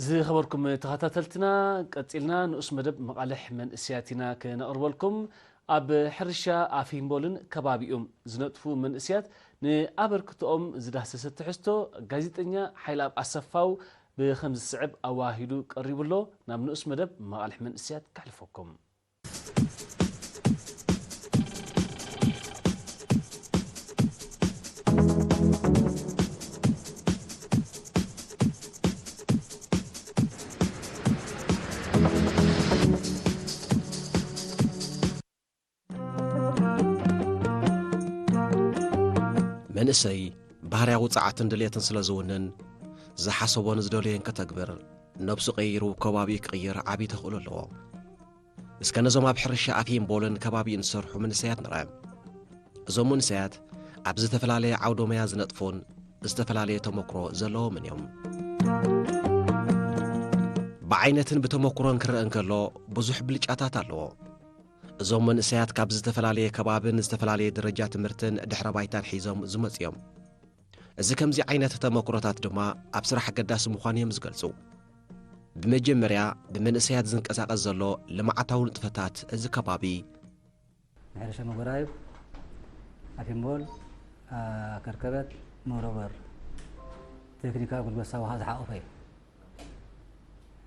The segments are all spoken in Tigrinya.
ዝኸበርኩም ተኸታተልትና፣ ቀጺልና ንኡስ መደብ መቓልሕ መንእስያት ኢና ክነቕርበልኩም። ኣብ ሕርሻ ኣፊምቦልን ከባቢኡም ዝነጥፉ መንእስያት ንኣበርክቶኦም ዝዳሰሰ ትሕዝቶ ጋዜጠኛ ሓይልኣብ ኣሰፋው ብኸምዚ ዝስዕብ ኣዋሂዱ ቀሪቡ ኣሎ። ናብ ንኡስ መደብ መቓልሕ መንእስያት ከሕልፈኩም። መንእሰይ ባህርያዊ ጸዓትን ድልየትን ስለ ዝውንን፣ ዝሓሰቦን ዝደለዮን ከተግብር፣ ነብሱ ቀይሩ ከባቢኡ ክቕይር ዓቢ ተኽእሎ ኣለዎ። እስከ ነዞም ኣብ ሕርሻ ኣፊምቦልን ከባቢኡን ዝሰርሑ መንእሰያት ንርኣ። እዞም መንእሰያት ኣብ ዝተፈላለየ ዓውደ ሞያ ዝነጥፉን ዝተፈላለየ ተመክሮ ዘለዎምን እዮም። ብዓይነትን ብተመክሮን ክረአ እንከሎ ብዙሕ ብልጫታት ኣለዎ። እዞም መንእሰያት ካብ ዝተፈላለየ ከባብን ዝተፈላለየ ደረጃ ትምህርትን ድሕረ ባይታን ሒዞም ዝመጹ እዮም። እዚ ከምዚ ዓይነት ተመክሮታት ድማ ኣብ ስራሕ ኣገዳሲ ምዃኑ እዮም ዝገልጹ። ብመጀመርያ ብመንእሰያት ዝንቀሳቐስ ዘሎ ልምዓታዊ ንጥፈታት እዚ ከባቢ ንሕርሻ መጎራይብ፣ ኣፊምቦል፣ ከርከበት፣ መሮበር፣ ቴክኒካዊ ኣገልግሎት ሳዋ ዝሓቖፈ እዩ።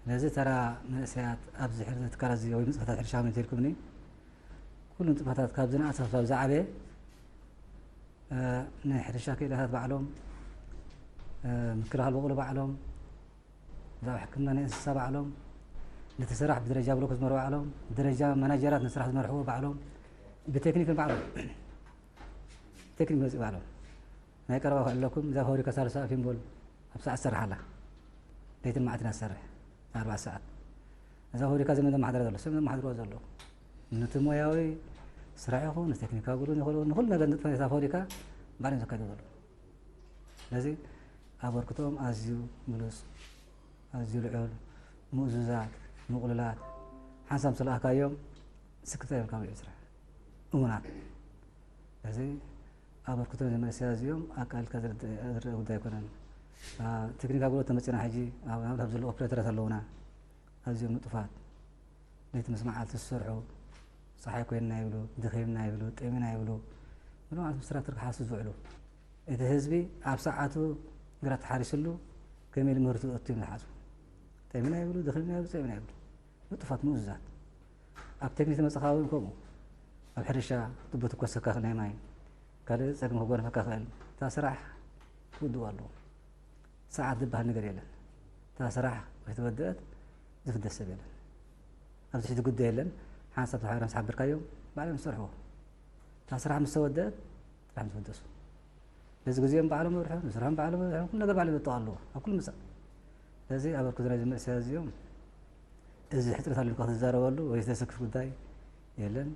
ነዚ ተራ መንእሰያት ኣብዚ ሕርዚ ትካላት እዚ ወይ ንጥፈታት ሕርሻ ከመይ ኢልኩምኒ ኩሉ ንጥፈታት ካብ ዝነኣሰ ክሳብ ዝዓበየ ናይ ሕርሻ ክኢላታት ባዕሎም ምክልኻል በቑሉ ባዕሎም እዛ ሕክምና ናይ እንስሳ ባዕሎም ነቲ ስራሕ ብደረጃ ብሎክ ዝመርሑ ባዕሎም ደረጃ ማናጀራት ንስራሕ ዝመርሕዎ ባዕሎም ብቴክኒክን ባዕሎም ቴክኒክ መፅኡ ባዕሎም ናይ ቀረባ ክዕለኩም እዛ ፋብሪካ ሳልሳ ኣፊምቦል ኣብ ሰዓት ትሰርሕ ኣላ ለይትን መዓልትን እያ ትሰርሕ ኣርባዕተ ሰዓት እዛ ፋብሪካ ዘመን ዘመሓድራ ዘሎ ሰብ ዘመሓድርዋ ዘሎ ነቲ ሞያዊ ስራሕ ይኹን ንቴክኒካዊ ጉድለት ይኹን ንኹሉ ነገር ንጥፈት እታ ፋብሪካ ባዕሎም ዘካይዱ ዘሎ ስለዚ ኣበርክቶኦም ኣዝዩ ብሉፅ ኣዝዩ ልዑል ምእዙዛት ምቕሉላት ሓንሳብ ምስ ለኣኽካዮም ስክት ኣይብልካ ውዒሉ ስራሕ እሙናት እዚ ኣበርክቶ ናይ መንእሰያት እዚኦም ኣቃሊልካ ዝርእ- ዝረአ ጉዳይ ኣይኮነን። ቴክኒክ ኣገልግሎት ተመፂና ሕጂ ኣብ ናብ ዘለዉ ኦፕሬተራት ኣለዉና። ኣዝዮም ንጡፋት ለይቲ ምስ መዓልቲ ዝሰርሑ ፀሓይ ኮይንና ይብሉ፣ ደኺምና ይብሉ፣ ጠሚና ይብሉ። ምሉእ መዓልቲ ምስ ትራክተር ክሓርሱ ዝውዕሉ። እቲ ህዝቢ ኣብ ሰዓቱ ግራት ተሓሪስሉ ከመይ ኢሉ ምህርቱ ክእቱ እዮም ዝሓስቡ። ጠሚና ይብሉ፣ ደኺምና ይብሉ፣ ፀሚና ይብሉ። ንጡፋት ምእዙዛት ኣብ ቴክኒክ ተመፃኻ እውን ከምኡ ኣብ ሕርሻ ቱቦ ትኮሰካ ክእል ናይ ማይ ካልእ ፀገም ክጎነፈካ ክእል እታ ስራሕ ክውድኡ ኣለዎ ሰዓት ዝበሃል ነገር የለን እታ ስራሕ ከይተወደአት ዝፍደስ ሰብ የለን ኣብዚ ሕዚ ጉዳይ የለን ሓንሳብ ተሓባሪ ምስ ሓበርካዮም ባዕሎም ዝሰርሕዎ እታ ስራሕ ምስ ተወደአት ጥራሕ ምስ ወደሱ በዚ ግዜኦም ባዕሎም ይርሑ ንስርሖም ባዕሎም ይርሑ ኩሉ ነገር ባዕሎም ይጠቓልዎ ኣብ ኩሉ ምፃእ ስለዚ ኣበርክቶ ናይዚ መንእሰያት እዚኦም እዚ ሕፅረት ኣሎ ኢልካ ክትዛረበሉ ወይ ዘሰክፍ ጉዳይ የለን።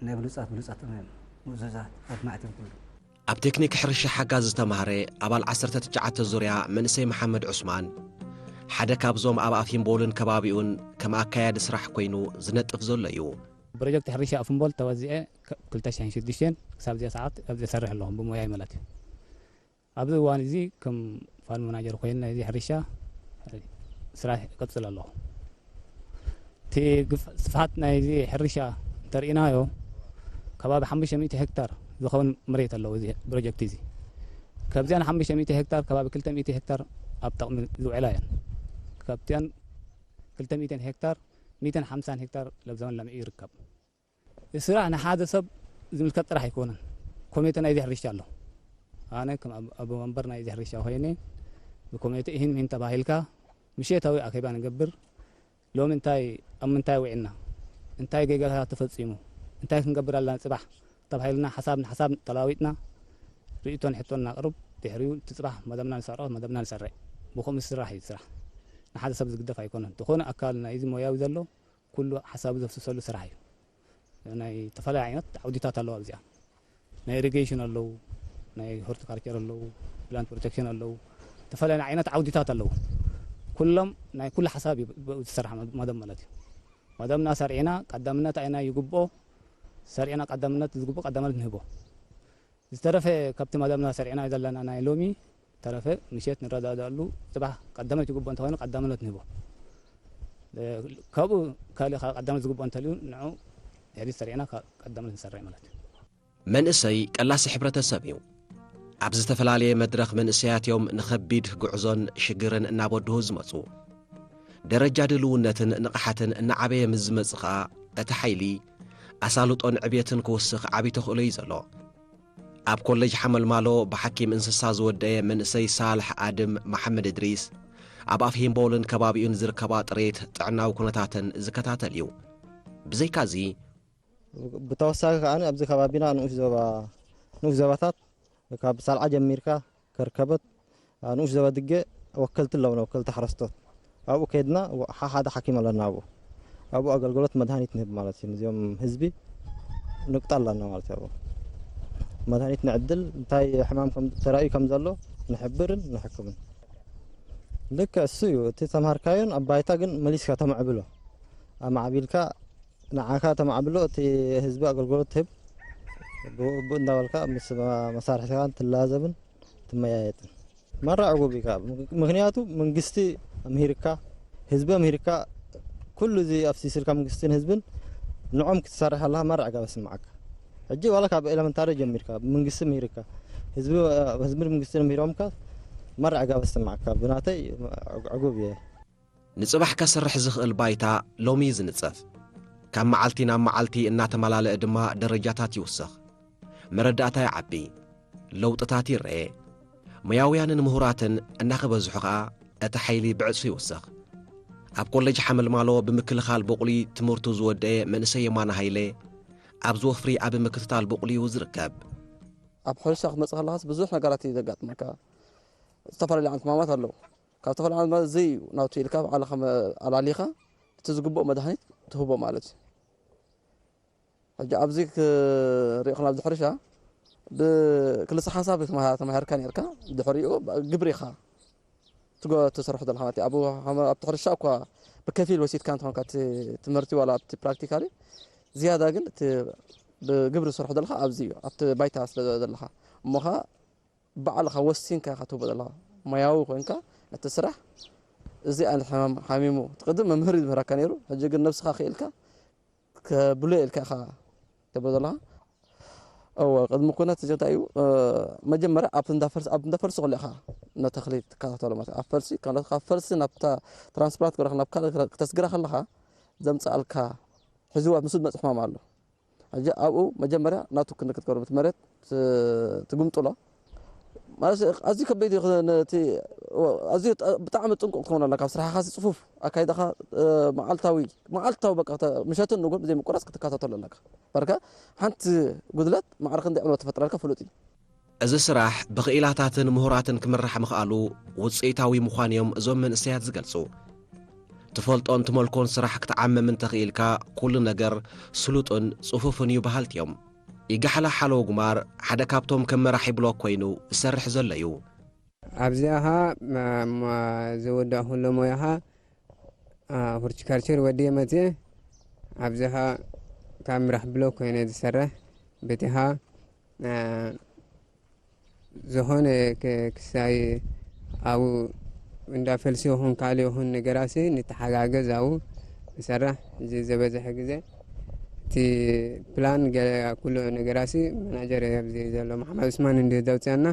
ናይ ብሉፃት ብሉፃት እዮም ምእዙዛት ኣድማዕቲ እዮም ኩሉ። ኣብ ቴክኒክ ሕርሻ ሓጋዚ ዝተማህረ ኣባል ዓሰርተ ትሽዓተ ዙርያ መንእሰይ መሓመድ ዑስማን ሓደ ካብዞም ኣብ ኣፊምቦልን ከባቢኡን ከም ኣካያዲ ስራሕ ኮይኑ ዝነጥፍ ዘሎ እዩ። ፕሮጀክት ሕርሻ ኣፍምቦል ተወዚዐ ክልተ ሽሕን ሽዱሽተን ክሳብ እዚኣ ሰዓት ኣብዚ እሰርሕ ኣለኹ ብሞያይ ማለት እዩ። ኣብዚ እዋን እዚ ከም ፋርም ማናጀር ኮይነ ናይዚ ሕርሻ ስራሕ እቅፅል ኣለኹ። እቲ ግፍ- ስፍሓት ናይዚ ሕርሻ እንተርኢናዮ ከባቢ ሓሙሽተ ሚእቲ ሄክታር ዝኸውን መሬት ኣለዎ እዚ ፕሮጀክት እዚ። ካብዚኣን ሓሙሽተ ሚእቲ ሄክታር ከባቢ ክልተ ሚእቲ ሄክታር ኣብ ጥቕሚ ዝውዕላ እየን። ካብቲኣን ክልተ ሚእትን ሄክታር ሚእትን ሓምሳን ሄክታር ለብዛውን ለሚዑ ይርከብ። እዚ ስራሕ ንሓደ ሰብ ዝምልከት ጥራሕ ኣይኮነን። ኮሚቴ ናይዚ ሕርሻ ኣሎ። ኣነ ከም ኣቦ መንበር ናይዚ ሕርሻ ኮይነ ብኮሚቴ ኢሂን ሚን ተባሂልካ ምሸታዊ ኣኼባ ንገብር። ሎሚ እንታይ ኣብ ምንታይ ውዒልና፣ እንታይ ጌጋታት ተፈፂሙ፣ እንታይ ክንገብር ኣለና ፅባሕ ተባሂልና ሓሳብ ንሓሳብ ተለዋዊጥና ርእይቶን ሕቶን እናቕርብ ድሕሪኡ እቲ ፅባሕ መደብና ንሰርዖ መደብና ንሰርዕ። ብኸምኡ ዝስራሕ እዩ ስራሕ። ንሓደ ሰብ ዝግደፍ ኣይኮነን። ዝኾነ ኣካል ናይዚ ሞያዊ ዘሎ ኩሉ ሓሳቡ ዘፍስሰሉ ስራሕ እዩ። ናይ ዝተፈላለዩ ዓይነት ዓውዲታት ኣለዋ ኣብዚኣ ናይ ኢሪጌሽን ኣለዉ ናይ ሆርቲካልቸር ኣለዉ ፕላንት ፕሮቴክሽን ኣለዉ ዝተፈላለዩ ዓይነት ዓውዲታት ኣለዉ ኩሎም ናይ ኩሉ ሓሳብ እዩ ብኡ ዝሰርሕ መደብ ማለት እዩ መደብና ሰርዒና ቀዳምነት ኣይና ይግብኦ ሰርዒና ቀዳምነት ዝግብኦ ቀዳምነት ንህቦ ዝተረፈ ካብቲ መደብና ሰርዒና ዘለና ናይ ሎሚ ተረፈ ምሸት ንረዳዳሉ፣ ጽባሕ ቀዳመት ዝግብኦ እንተኾይኑ ቀዳምነት ንህቦ። ካብኡ ካልእ ካብ ቀዳመት ዝግብኦ እንተልዩ ንዑ ድሕሪት ሰሪዕና ካብ ቀዳምነት ንሰርዕ ማለት እዩ። መንእሰይ ቀላሲ ሕብረተሰብ እዩ። ኣብ ዝተፈላለየ መድረኽ መንእሰያት እዮም ንኸቢድ ጉዕዞን ሽግርን እናበድሁ ዝመጹ። ደረጃ ድልውነትን ንቕሓትን እናዓበየ ምስ ዝመጽእ ኸኣ እቲ ሓይሊ ኣሳልጦን ዕብየትን ክውስኽ ዓቢ ተኽእሎ እዩ ዘሎ። ኣብ ኮሌጅ ሓመልማሎ ብሓኪም እንስሳ ዝወደየ መንእሰይ ሳልሕ ኣድም መሓመድ እድሪስ ኣብ ኣፍሂምቦልን ከባቢኡን ዝርከባ ጥሬት ጥዕናዊ ኩነታተን ዝከታተል እዩ። ብዘይካዚ ብተወሳኺ ከኣ ኣብዚ ከባቢና ንኡሽ ዞባ ንኡሽ ዞባታት ካብ ሳልዓ ጀሚርካ ከርከበት ንኡሽ ዞባ ድገ ወከልቲ ኣለውና፣ ወከልቲ ሓረስቶት ኣብኡ ከይድና ሓደ ሓኪም ኣለና። ኣብኡ ኣብኡ ኣገልግሎት መድሃኒት ንህብ ማለት እዩ። ነዚኦም ህዝቢ ንቅጣ ኣለና ማለት እዩ። ኣብኡ መድሃኒት ንዕድል፣ እንታይ ሕማም ከም ተራእዩ ከም ዘሎ ንሕብርን ንሕክምን። ልክዕ እሱ እዩ። እቲ ተምሃርካዮን ኣብ ባይታ ግን መሊስካ ተማዕብሎ። ኣማዕቢልካ ንዓኻ ተማዕብሎ፣ እቲ ህዝቢ ኣገልግሎት ትህብ። ብኡ ብኡ እንዳበልካ ምስ መሳርሕትኻን ትላዘብን ትመያየጥን። ማራ ዕጉብ ኢኻ። ምኽንያቱ መንግስቲ ኣምሂርካ፣ ህዝቢ ኣምሂርካ፣ ኩሉ እዚ ኣፍሲስልካ መንግስትን ህዝብን ንዖም ክትሰርሕ ኣለኻ ማራ ዕጋበ ስምዓካ። ሕጂ ዋላ ካብ ኤለመንታሪ ጀሚርካ መንግስቲ ምሂርካ፣ ህዝቢ ህዝብን መንግስትን ምሂሮምካ ማራ ዕጋበ ስምዓካ። ብናተይ ዕጉብ እየ። ንጽባሕ ከስርሕ ዝኽእል ባይታ ሎሚ እዩ ዝንጸፍ። ካብ መዓልቲ ናብ መዓልቲ እናተመላለአ ድማ ደረጃታት ይውስኽ። መረዳእታ ይዓቢ። ለውጥታት ይረኤ። ሞያውያንን ምሁራትን እናኸበዝሑ ኸኣ እቲ ሓይሊ ብዕጽፊ ይውስኽ። ኣብ ኮሌጅ ሓመልማሎ ብምክልኻል ቡቕሊ ትምህርቱ ዝወደአ መንእሰይ የማነ ሃይለ ኣብዚ ወፍሪ ኣብ ምክትታል ቡቕሊ እዩ ዝርከብ። ኣብ ሕርሻ ክትመጽእ ከለኻስ ብዙሕ ነገራት እዩ ዘጋጥመካ። ዝተፈላለዩ ዓይነት ሕማማት ኣለዉ። ካብ ዝተፈላለዩ ሕማማት እዚ እዩ ናቱ ኢልካ ባዕልኻ ኣላሊኻ እቲ ዝግብኦ መድሃኒት ትህቦ ማለት እዩ። ሕጂ ኣብዚ ክሪኦ ከለና ኣብዚ ሕርሻ ብክልሰ ሓሳብ ተማሃርካ ነርካ ድሕሪኡ ግብሪ ኢኻ ትሰርሖ ዘለኻ ማለት እዩ። ኣብቲ ሕርሻ እኳ ብከፊል ወሲድካ እንተኾንካ እቲ ትምህርቲ ዋላ ኣብቲ ፕራክቲካሊ ዝያዳ ግን እቲ ብግብሪ ዝሰርሖ ዘለኻ ኣብዚ እዩ ኣብቲ ባይታ ስለ ዘለኻ እሞኻ ባዕልኻ ወሲንካ ኢኻ ትህቦ ዘለኻ ሞያዊ ኮይንካ ነቲ ስራሕ እዚ ዓይነት ሕማም ሓሚሙ ትቅድም መምህር እዩ ዝምህረካ ነይሩ ሕጂ ግን ነብስኻ ክኢልካ ከብሎ ኢልካ ኢኻ ተብሎ ዘለኻ። እወ ቅድሚ ኩነት እዚ እንታይ እዩ መጀመርያ ኣብ እንዳፈልሲ ኣብ እንዳፈልሲ ከሎ ኢኻ ነተኽሊ ትከታተሎ ማለት ኣብ ፈልሲ ካብ ፈልሲ ናብታ ትራንስፕላንት ገረኻ ናብ ካልእ ክተስግራ ከለኻ ዘምፅኣልካ ሕዝዋ ምስ ዝመፅ ሕማም ኣሎ ሕጂ ኣብኡ መጀመርያ ናቱ ክንዲ ክትገብሮ እቲ መሬት ትጉምጥሎ ማለት ኣዝዩ ከበይቲ ነቲ ኣዝዩ ብጣዕሚ ጥንቁቕ ትኸውን ኣለካ ኣብ ስራሕኻ ጽፉፍ ኣካይዳኻ መዓልታዊ መዓልታዊ በቃ ምሸትን ንጉን ብዘይ ምቁራጽ ክትከታተሎ ኣለካ በርካ ሓንቲ ጉድለት ማዕረ ክንደይ ዕንወት ትፈጥረልካ ፍሉጥ እዩ። እዚ ስራሕ ብኽኢላታትን ምሁራትን ክምራሕ ምኽኣሉ ውፅኢታዊ ምዃን እዮም እዞም መንእሰያት ዝገልፁ። ትፈልጦን ትመልኮን ስራሕ ክትዓምም እንተኽኢልካ ኩሉ ነገር ስሉጥን ፅፉፍን እዩ በሃልቲ እዮም። ይጋሕላ ሓለው ጉማር ሓደ ካብቶም ከም መራሒ ብሎክ ኮይኑ ዝሰርሕ ዘሎ እዩ። ኣብዚኣ ኸዓ ዝወዳእኹ ኣሎ ሞያ ኸዓ ሆርቲካልቸር ወዲየ መፅየ። ኣብዚ ኸዓ ካብ ምራሕ ብሎክ ኮይነ ዝሰርሕ በቲ ኸዓ ዝኾነ ክሳይ ኣብኡ እንዳ ፈልሲ ይኹን ካልእ ይኹን ነገራሲ ንተሓጋገዝ ኣብኡ ንሰርሕ እዚ ዝበዝሐ ግዜ እቲ ፕላን ገለ ኩሉ ነገራሲ መናጀር ኣብዚ ዘሎ መሓመድ ዑስማን እንዲ ዘውፅአና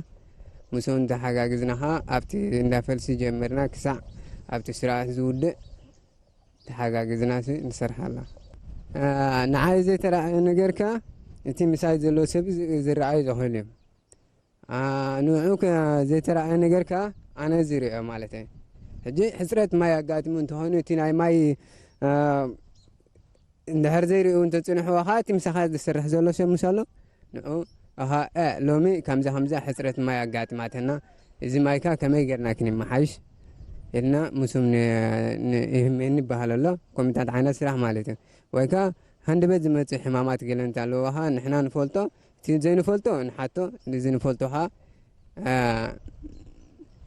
ምስኡ እንተሓጋግዝና ከዓ ኣብቲ እንዳ ፈልሲ ጀመርና ክሳዕ ኣብቲ ስራሕ ዝውድእ ተሓጋግዝና ንሰርሕ ኣላ ንዓይ ዘይተረኣየ ነገር ከዓ እቲ ምሳይ ዘሎ ሰብ ዝረኣዩ ዝኽእል እዮም ንዑ ዘይተረኣየ ነገር ከዓ ኣነ ዝሪኦ ማለት ሕጂ ሕፅረት ማይ ኣጋጢሙ እንተኾይኑ እቲ ናይ ማይ እንድሕር ዘይሪኡ እንተፅንሕዎ ከዓ እቲ ምሳኻ ዝሰርሕ ዘሎ ሰብ ምስ ኣሎ ንዑ ኣኻ እ ሎሚ ከምዛ ከምዛ ሕፅረት ማይ ኣጋጢማትና እዚ ማይ ከዓ ከመይ ጌርና ክንመሓይሽ ኢልና ምስም ይህመኒ ይበሃል ኣሎ ኮሚታት ዓይነት ስራሕ ማለት እዩ ወይ ከዓ ሃንደበት ዝመፅእ ሕማማት ገለ እንተለዎ ከዓ ንሕና ንፈልጦ እቲ ዘይንፈልጦ ንሓቶ እዚ ንፈልጦ ከዓ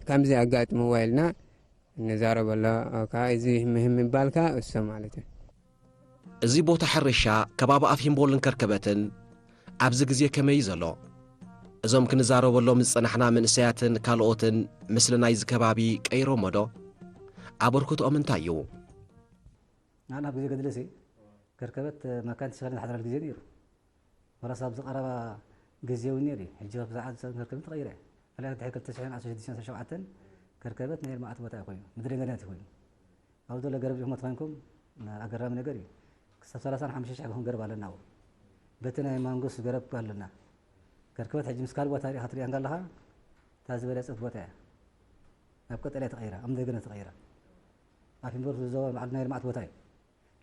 ከምዚ ኣጋጥምዋ ኢልና ንዛረበሎ ከዓ እዚ ምህም ምባል ከዓ እሶ ማለት እዩ። እዚ ቦታ ሕርሻ ከባቢ ኣፍሂምቦልን ከርከበትን ኣብዚ ግዜ ከመይ እዩ ዘሎ? እዞም ክንዛረበሎም ዝጸናሕና መንእሰያትን ካልኦትን፣ ምስሊ ናይዚ ከባቢ ቀይሮሞ ዶ? ኣበርክትኦም እንታይ እዩ? ንዓና ኣብ ግዜ ገድልሲ ከርከበት መካን ተሸከርና ዝሓድራሉ ግዜ ነይሩ። ዋላስ ኣብዚ ቀረባ ግዜ እውን ነይሩ እዩ። ሕጂ ብዛዕባ ሰብ ከርከበት ተቐይረ እያ። ፈላይ ድሕሪ ክልተ ሽሕን ዓሰርተ ሽዱሽተን ዓሰርተ ሸውዓተን ከርከበት ናይ ልምዓት ቦታ እዩ ኮይኑ፣ ምድሪ ገነት እዩ ኮይኑ። ኣብዚ ዘሎ ገረብ ዲኹም ተኾይንኩም ኣገራሚ ነገር እዩ። ክሳብ ሰላሳን ሓሙሽተ ሽሕ ክኾን ገረብ ኣለና ኣብኡ። በቲ ናይ ማንጎስ ገረብ ኣለና። ከርከበት ሕጂ ምስ ካልእ ቦታ ሪኢኻ ትሪኣ እንከለኻ እታ ዝበለጸት ቦታ እያ። ናብ ቀጠልያ ተቐይራ፣ ኣብ ምድሪ ገነት ተቐይራ። ኣፍ ዩኒቨርሲቲ ዞባ በዓል ናይ ልምዓት ቦታ እዩ።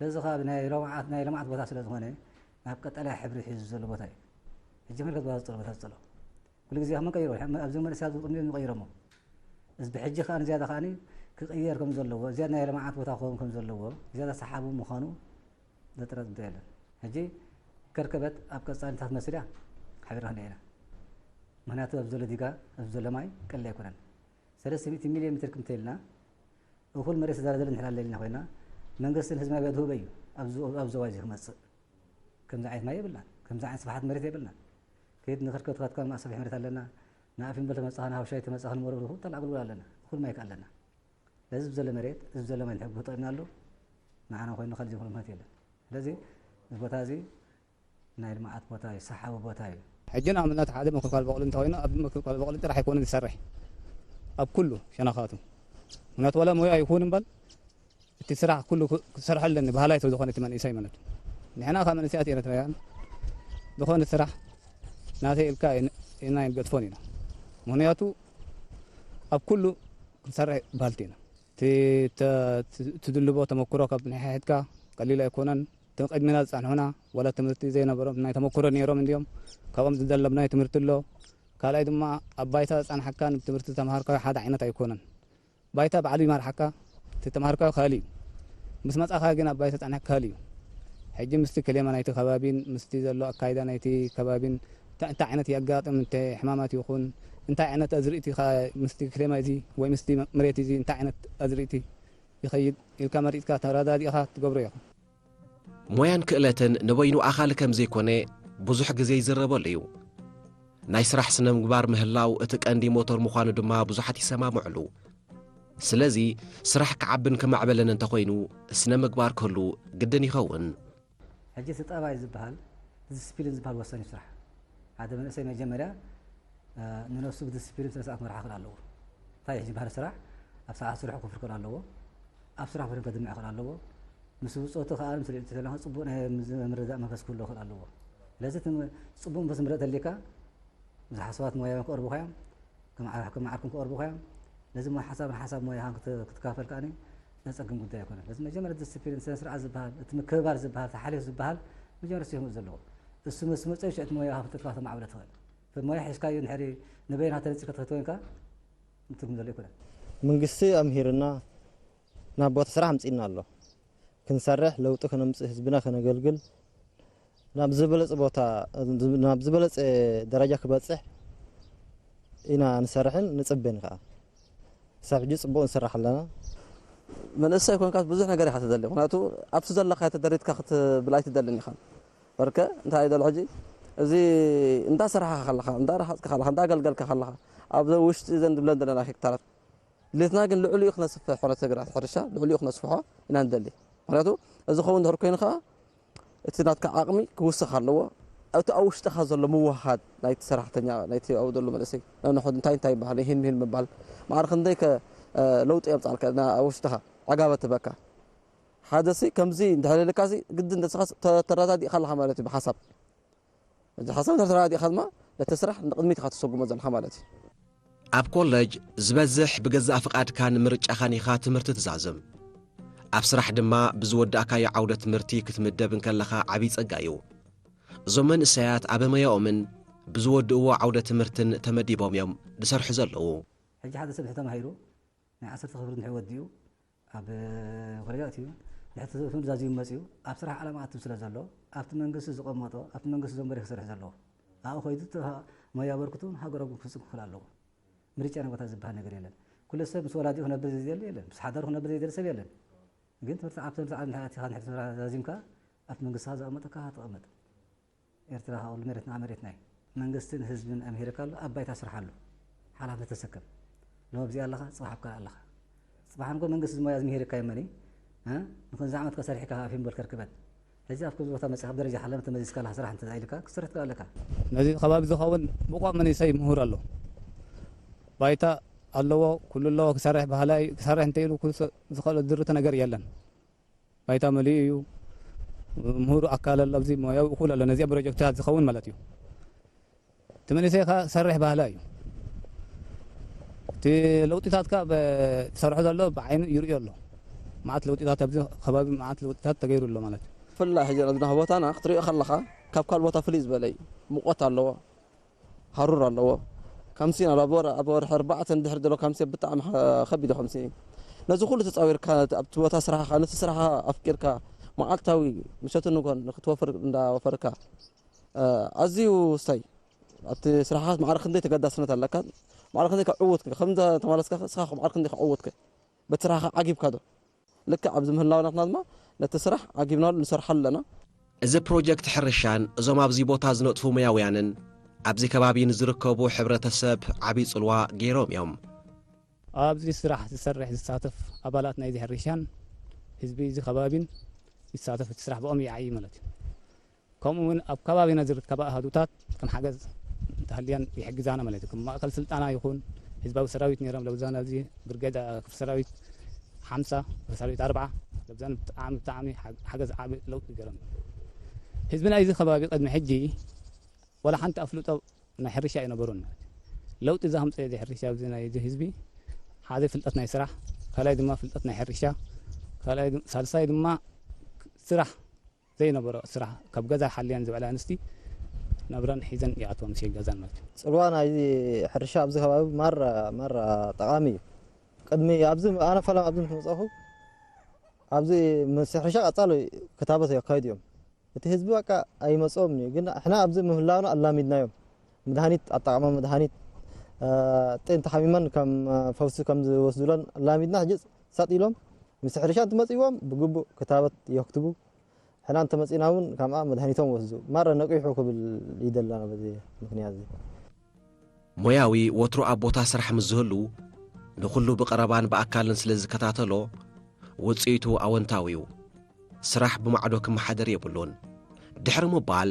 ስለዚ ከዓ ናይ ልምዓት ናይ ልምዓት ቦታ ስለ ዝኾነ ናብ ቀጠልያ ሕብሪ ሒዙ ዘሎ ቦታ እዩ። ሕጂ መልከት ቦታ ዝፀሎ ቦታ ዝፀሎ ኩሉ ግዜ ከመ ቀይሮ ኣብዚ መንእሰያት ዝቕድሚኦም ይቐይሮሞ። እዚ ብሕጂ ከዓ ንዝያዳ ከዓ ክቕየር ከም ዘለዎ፣ ዝያዳ ናይ ልምዓት ቦታ ክኸውን ከም ዘለዎ፣ ዝያዳ ሰሓቢ ምዃኑ ዘጥረጥ እንታይ የለን። ሕጂ ከርከበት ኣብ ቀፃልታት መስል እያ ሓቢርና ክንደይ ኢና። ምክንያቱ ኣብ ዘሎ ዲጋ ኣብ ዘሎ ማይ ቀሊል ኣይኮነን። ሰለስተ ሚእቲ ሚልዮን ሜትር ክብ እንተኢልና እኹል መሬት ተዛረዘለ እንድሕር ኣለልና ኮይና መንግስትን ህዝብና ቢያ ድህበ እዩ ኣብዚ ዞባ እዚ ክመፅእ። ከምዚ ዓይነት ማይ የብልናን። ከምዚ ዓይነት ስፍሓት መሬት የብልናን። ከይድ ንክርከብ ትኸትካ ማእሰብ መሬት ኣለና። ንኣፊን በል ተመፃኻ ንሃውሻይ ተመፃኻ ንመረብ ርኹብ ተላ ኣገልግል ኣለና። እኹል ማይ ከ ኣለና። ለዚ ብዘለ መሬት እዚ ብዘለ ማይ ንሕብ ተጠቂምናሉ ንዓና ኮይኑ ካልእ ዘይኮነ ምክንያት የለን። ስለዚ እዚ ቦታ እዚ ናይ ልምዓት ቦታ እዩ፣ ሰሓቢ ቦታ እዩ። ሕጂ ንኣብነት ሓደ ምክልካል በቕሊ እንተኾይኑ ኣብ ምክልካል በቕሊ ጥራሕ ኣይኮነን ዝሰርሕ ኣብ ኩሉ ሸነኻቱ። ምክንያቱ ዋላ ሞያ ይኹን እምበል እቲ ስራሕ ኩሉ ክሰርሐ ኣለኒ ባህላይ ተዝኾነ እቲ መንእሰይ ማለት እዩ። ንሕና ካብ መንእሰያት ኤርትራውያን ዝኾነ ስራሕ ናተይ ኢልካ ኢና ይንገድፎን ኢና። ምክንያቱ ኣብ ኩሉ ክንሰርሕ ባልቲ ኢና። እቲ ትድልቦ ተመክሮ ካብ ንሕሕድካ ቀሊል ኣይኮነን። እቶም ቅድሚና ዝጸንሑና ዋላ ትምህርቲ ዘይነበሮም ናይ ተመክሮ ነይሮም እንድዮም። ካብኦም ዝደለብናዮ ትምህርቲ ኣሎ። ካልኣይ ድማ ኣብ ባይታ ዝጸንሐካን ትምህርቲ ዝተምሃርካዮ ሓደ ዓይነት ኣይኮነን። ባይታ ባዕሉ ይመርሓካ፣ እቲ ተምሃርካዮ ካልእ እዩ። ምስ መጻኻ ግን ኣብ ባይታ ጸኒሕካ ካልእ እዩ። ሕጂ ምስቲ ክሌማ ናይቲ ከባቢን ምስቲ ዘሎ ኣካይዳ ናይቲ ከባቢን እንታይ ዓይነት የጋጥም፣ እንተ ሕማማት ይኹን እንታይ ዓይነት ኣዝርእቲ ምስቲ ክሌማ እዚ ወይ ምስቲ መሬት እዚ እንታይ ዓይነት ኣዝርእቲ ይኸይድ ኢልካ መሪፅካ ተረዳዲእኻ ትገብሮ ኢኻ። ሞያን ክእለትን ንበይኑ ኣኻሊ ከም ዘይኮነ ብዙሕ ግዜ ይዝረበሉ እዩ። ናይ ስራሕ ስነ ምግባር ምህላው እቲ ቀንዲ ሞተር ምዃኑ ድማ ብዙሓት ይሰማምዕሉ። ስለዚ ስራሕ ክዓብን ክምዕብልን እንተኾይኑ ስነ ምግባር ክህሉ ግድን ይኸውን። ሕጂ እቲ ጠባይ ዝበሃል ዲስፕሊን ዝበሃል ወሳኒ እዩ ስራሕ። ሓደ መንእሰይ መጀመርያ ንነብሱ ብዲስፕሊን ስነ ስርዓት ክመርሓ ክኽእል ኣለዎ። እንታይ እዩ ዝበሃል ስራሕ ኣብ ሰዓት ስርሑ ክፍር ክኽእል ኣለዎ። ኣብ ስራሕ ፍርን ከድምዕ ክኽእል ኣለዎ። ምስ ብፆቱ ከዓ ምስ ልዕልቲ ተለኻ ፅቡቅ ናይ ምርዳእ መንፈስ ክህልዎ ክኽእል ኣለዎ። ስለዚ እቲ ፅቡቅ መንፈስ ምርዳእ ተልካ ብዙሓት ሰባት ሞያውያን ክቐርቡኻ እዮም። ከም ዓርኩም ክቐርቡኻ እዮም። ነዚ ሓሳብ ንሓሳብ ሞያኻ ክትካፈል ከዓ ዘፀግም ጉዳይ ኣይኮነን። ነዚ መጀመርያ ዲስፕሊን ስነ ስርዓት ዝበሃል እቲ ምክብባር ዝበሃል እቲ ሓልዮት ዝበሃል መጀመርያ ሲሆም ዘለዎ እሱ ምስ መፀ ሽዕት ሞያኻ ፍልጠትካ ተማዕብለ ትኽእል። ሞያ ሒዝካዮ ንድሕሪ ንበይና ተነፂርካ ትኸት ኮይንካ ትርጉም ዘሎ ኣይኮነን። መንግስቲ ኣምሂርና ናብ ቦታ ስራሕ ኣምፂእና ኣሎ። ክንሰርሕ ለውጢ ከነምፅእ ህዝብና ከነገልግል ናብ ዝበለፀ ቦታ ናብ ዝበለፀ ደረጃ ክበፅሕ ኢና ንሰርሕን ንፅበን ከዓ። ክሳብ ሕጂ ፅቡቕ ንሰርሕ ኣለና። መንእሰይ ኮንካ ብዙሕ ነገር ኢኻ ትደሊ። ምክንያቱ ኣብቲ ዘለካ ተደሪትካ ክትብል ኣይትደልን ኢኻ። በርከ እንታይ ይደሎ ሕጂ እዚ እንዳሰራሕካ ከለኻ እንዳረሃፅካ ከለኻ እንዳገልገልካ ከለኻ ኣብ ውሽጢ ዘን ዝብለን ዘለና ሄክታራት ድሌትና ግን ልዕሊኡ ክነስፍሕ ኾነ ተግራት ሕርሻ ልዕሊኡ ክነስፍሖ ኢና ንደሊ። ምክንያቱ እዚ ኸውን ድሕር ኮይኑ ከዓ እቲ ናትካ ዓቕሚ ክውስኽ ኣለዎ። እቲ ኣብ ውሽጥኻ ዘሎ ምውሃድ ናይቲ ሰራሕተኛ ናይቲ ኣብኡ ዘሎ መንእሰይ ነንሕድ እንታይ እንታይ ይበሃል ይህን ምሂን ምባል ማዕረ ክንደይ ከ ለውጢ የምፃልካ ኣብ ውሽጥኻ ዕጋበት ትበካ ሓደ ሲ ከምዚ እንድሕር ኢልካ ሲ ግድን ንስኻ ተረዳዲእካ ኣለኻ ማለት እዩ ብሓሳብ እዚ ሓሳብ እንድሕር ተረዳዲእካ ድማ ነቲ ስራሕ ንቕድሚት ኢኻ ትሰጉሞ ዘለኻ ማለት እዩ። ኣብ ኮለጅ ዝበዝሕ ብገዛእ ፍቓድካን ምርጫኻን ኢኻ ትምህርቲ ትዛዝም። ኣብ ስራሕ ድማ ብዝወዳእካዮ ዓውደ ትምህርቲ ክትምደብ እንከለኻ ዓብዪ ጸጋ እዩ። እዞም መንእሰያት ኣብ መያኦምን ብዝወድእዎ ዓውደ ትምህርትን ተመዲቦም እዮም ዝሰርሑ ዘለዉ። ሕጂ ሓደ ሰብ ተማሂሩ ናይ ዓሰርተ ክፍሊ እንድሕር ወዲኡ ኣብ ኮለጃት እዩ ንሕቲ ትምህርቲ ዛዚሙ መፅኡ ኣብ ስራሕ ዓለም ኣትብ ስለ ዘሎ ኣብቲ መንግስቲ ዝቐመጦ ኣብቲ መንግስቲ ዘንበሪ ክሰርሕ ዘለዎ ኣብኡ ኮይዱ ሞያ በርክቱ ሃገሮም ክፍፅም ክኽእል ኣለዎ። ምርጫ ናይ ቦታ ዝበሃል ነገር የለን። ኩሉ ሰብ ምስ ወላዲኡ ክነብር ዘይደሊ የለን፣ ምስ ሓዳሩ ክነብር ዘይደሊ ሰብ የለን። ግን ትምህርቲ ኣብ ትምህርቲ ዓለም እንድሕር ኣቲኻ እንድሕር ዛዚምካ ኣብቲ መንግስቲ ዘቐመጠካ ትቐመጥ። ኤርትራ ካብ ኩሉ መሬት ንዓ መሬትና እዩ። መንግስትን ህዝብን ኣምሂርካ ኣሎ፣ ኣብ ባይታ ስርሓሉ። ሓላፍነት ተሰከም። ሎም ኣብዚኣ ኣለኻ፣ ጽባሕ ኣብ ካልእ ኣለኻ። ጽባሕ እንኮ መንግስቲ ዝሞያ ዝምሂርካ የመኒ፣ እ? ንክንዚ ዓመት ከሰሪሕካ ኣፊም በል ከርክበት። ሕዚ ኣብ ከምዚ ቦታ መጺኻ ኣብ ደረጃ ሓላፍነት ተመዚዝካ ኣለኻ፣ ስራሕ እንተ ኢልካ፣ ክትሰርሕ ትኽእል ኣለካ። ነዚ ከባቢ ዝኸውን ብቑዕ መንእሰይ ምሁር ኣሎ። ባይታ ኣለዎ፣ ኩሉ ኣለዎ፣ ክሰርሕ ባህላይ፣ ክሰርሕ እንተ ኢሉ ኩሉ ሰብ ዝኽእሎ ዝድርተ ነገር የለን። ባይታ መሊኡ እዩ። ምሁሩ ኣካል ኣሎ፣ ኣብዚ ሞያዊ እኹል ኣሎ፣ ነዚኣ ፕሮጀክትታት ዝኸውን ማለት እዩ። እቲ መንእሰይ ከኣ ሰርሕ ባህላ እዩ። እቲ ለውጢታት ከኣ ብ-፣ ትሰርሖ ዘሎ ብዓይኑ ይርእዮ ኣሎ። መዓት ለውጢታት ኣብዚ ከባቢ መዓት ለውጢታት ተገይሩ ኣሎ ማለት እዩ። ብፍላይ ሕጂ ኣብዚ ናህ ቦታና ክትሪኦ ከለኻ ካብ ካልእ ቦታ ፍልይ ዝበለ እዩ። ሙቐት ኣለዎ፣ ሃሩር ኣለዎ። ከምሲ ናብ ኣብ ወር-፣ ኣብ ወርሒ ኣርባዕተ ድሕሪ ዘሎ ከምሲ ብጣዕሚ ከ-፣ ከቢድ እዩ ከምሲ። ነዚ ኩሉ ተጻዊርካ ኣብቲ ቦታ ስራሕኻ፣ ነቲ ስራሕኻ ኣፍቂርካ መዓልታዊ ምሸትን ንግሆን ንክትወፍር እንዳወፈርካ፣ እ፣ ኣዝዩ ስታይ ኣብቲ ስራሕኻ ማዕረ ክንደይ ተገዳስነት ኣለካ፣ ማዕረ ክንደይ ከዕውትከ፣ ከም እንተ-፣ ተመለስካ እስኻ ማዕረ ክንደይ ከዕውትከ፣ በቲ ስራሕኻ ዓጊብካ ዶ? ልክዕ ኣብዚ ምህላው ናትና ድማ ነቲ ስራሕ ዓጊብናሉ ንሰርሓሉ ኣለና። እዚ ፕሮጀክት ሕርሻን እዞም ኣብዚ ቦታ ዝነጥፉ ሞያውያንን ኣብዚ ከባቢ ንዝርከቡ ሕብረተሰብ ዓቢ ጽልዋ ገይሮም እዮም። ኣብዚ ስራሕ ዝሰርሕ ዝሳተፍ ኣባላት ናይዚ ሕርሻን ህዝቢ እዚ ከባቢን ይሳተፍ፣ እቲ ስራሕ ብኦም ይዓዪ ማለት እዩ። ከምኡ እውን ኣብ ከባቢና ዝርከባ ኣሃዱታት ከም ሓገዝ እንተሃልያን ይሕግዛና ማለት እዩ። ከም ማእከል ስልጠና ይኹን ህዝባዊ ሰራዊት ነይሮም፣ ለብዛን ኣብዚ ብርጌድ ክፍለ ሰራዊት ሓምሳ፣ ክፍለ ሰራዊት ኣርብዓ፣ ለብዛን ብጣዕሚ፣ ብጣዕሚ ሓ-፣ ሓገዝ ዓቢ ለውጢ ገይሮም። ህዝቢ ናይዚ ከባቢ ቅድሚ ሕጂ ዋላ ሓንቲ ኣፍልጦ ናይ ሕርሻ ኣይነበሮን ማለት እዩ። ለውጢ ዘምጽኦ እዚ ሕርሻ ኣብዚ ናይ እዚ ህዝቢ ሓደ ፍልጠት ናይ ስራሕ፣ ካልኣይ ድማ ፍልጠት ናይ ሕርሻ፣ ካልኣይ ድ-፣ ሳልሳይ ድማ ስራሕ ዘይነበሮ ስራሕ ካብ ገዛ ሓልያን ዝበላ ኣንስቲ ናብራን ሒዘን ይኣትዋ ምስ ገዛን ማለት እዩ። ጽልዋ ናይዚ ሕርሻ ኣብዚ ከባቢ ማራ፣ ማራ ጠቓሚ እዩ። ቅድሚ ኣብዚ ኣነ ፈላም ኣብዚ ምስ መጻኹ ኣብዚ ምስ ሕርሻ ቀጻሊ ክታበት የካይዱ እዮም። እቲ ህዝቢ በቃ ኣይመጽኦምን እዩ። ግን ሕና ኣብዚ ምህላውና ኣላሚድናዮም። መድሃኒት፣ ኣጠቓቕማ መድሃኒት፣ እ፣ ጤን ተሓሚመን ከም፣ እ፣ ፈውሲ ከም ዝወስዱለን ኣላሚድና። ሕጂ ሳጥ ኢሎም ምስ ሕርሻ እንትመጽእዎም ብግቡእ ክታበት የክትቡ። ሕና እንተመጺእና እውን ከምኣ መድሃኒቶም ወስዱ። ማረ ነቂሑ ክብል ይደልና በዚ ምኽንያት እዚ። ሞያዊ ወትሩ ኣብ ቦታ ስራሕ ምስ ዝህሉ፣ ንኹሉ ብቐረባን ብኣካልን ስለ ዝከታተሎ፣ ውጽኢቱ ኣወንታዊ እዩ። ስራሕ ብማዕዶ ክመሓደር የብሉን። ድሕሪ ምባል፣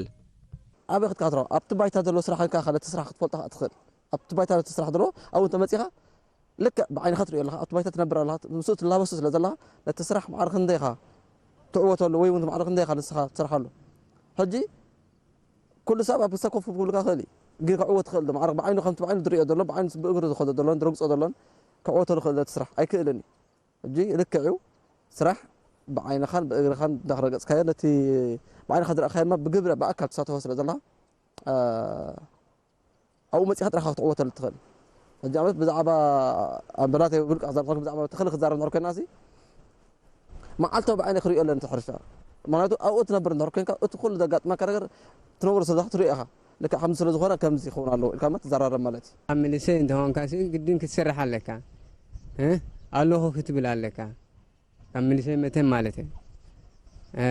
ኣበይ ክትከታተሎ? ኣብቲ ባይታ ዘሎ ስራሕ ኢልካ ኢኻ ነቲ ስራሕ ክትፈልጦ ኢኻ ትኽእል። ኣብቲ ባይታ ነቲ ስራሕ ዘሎ ኣብኡ እንተመጺኻ ልክዕ ብዓይንኻ ትርእዮ ኣለኻ። ኣብቲ ባይታ ትነብር ኣለኻ። ምስኡ ትላበሱ ስለ ዘለኻ ነቲ ስራሕ ማዕረ ክንደይ ኢኻ ትዕወተሉ ወይ እውን ማዕረ ክንደይ ኢኻ ንስኻ ትሰርሓሉ። ሕጂ ኩሉ ሰብ ኣብ ክልተ ኮፍ ክብልካ ክእል እዩ። ግን ክዕወት ክእል ዶ? ማዕረ ብዓይኑ ከምቲ ብዓይኑ ዝርእዮ ዘሎ፣ ብዓይኑ ብእግሩ ዝኸዶ ዘሎን ዝረግጾ ዘሎን ክዕወተሉ ክእል ዶ እቲ ስራሕ? ኣይክእልን እዩ። ሕጂ ልክዕ እዩ። ስራሕ ብዓይንኻን ብእግርኻን እንዳረገጽካዮ ነቲ ብዓይንኻ ዝረኣኻዮ ድማ ብግብረ ብኣካል ትሳተፎ ስለ ዘለኻ፣ እ፣ ኣብኡ መጺኻ ጥራኻ ክትዕወተሉ ትኽእል። ሕጂ ንኣብነት ብዛዕባ ኣብ ናተይ ውልቃ ክዛረብ ከለኹ ብዛዕባ ተኽሊ ክዛረብ እንድሕር ኮይና ሲ፣ መዓልታዊ ብዓይነይ ክርእዮ ኣለኒ እቲ ሕርሻ። ምኽንያቱ ኣብኡ ትነብር እንድሕር ኮይንካ እቲ ኩሉ ዘጋጥመካ ነገር ትነብሮ ስለ ዘለኻ ትርእዮ ኢኻ። ልክዕ ከምዚ ስለ ዝኾነ ከምዚ ክኸውን ኣለዎ ኢልካ ድማ ትዘራረብ ማለት እዩ። ኣብ መንእሰይ እንተኾንካ ሲ ግድን ክትሰርሕ ኣለካ። እ? ኣለኹ ክትብል ኣለካ። ካብ መንእሰይ መተን ማለት እዩ። እ፣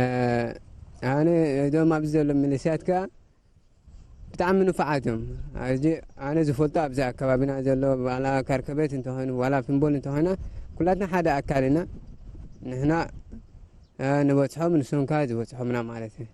ኣነ እዞም ኣብዚ ዘሎ መንእሰያት ከኣ ብጣዕሚ ንፉዓት እዮም። ሕጂ ኣነ ዝፈልጦ ኣብዚ ኣከባቢና ዘሎ ዋላ ከርከበት እንተኾይኑ፣ ዋላ ፍምቦል እንተኾይና፣ ኩላትና ሓደ ኣካል ኢና። ንሕና፣ እ፣ ንበጽሖም፣ ንሶም ከኣ ዝበጽሖምና ማለት እዩ።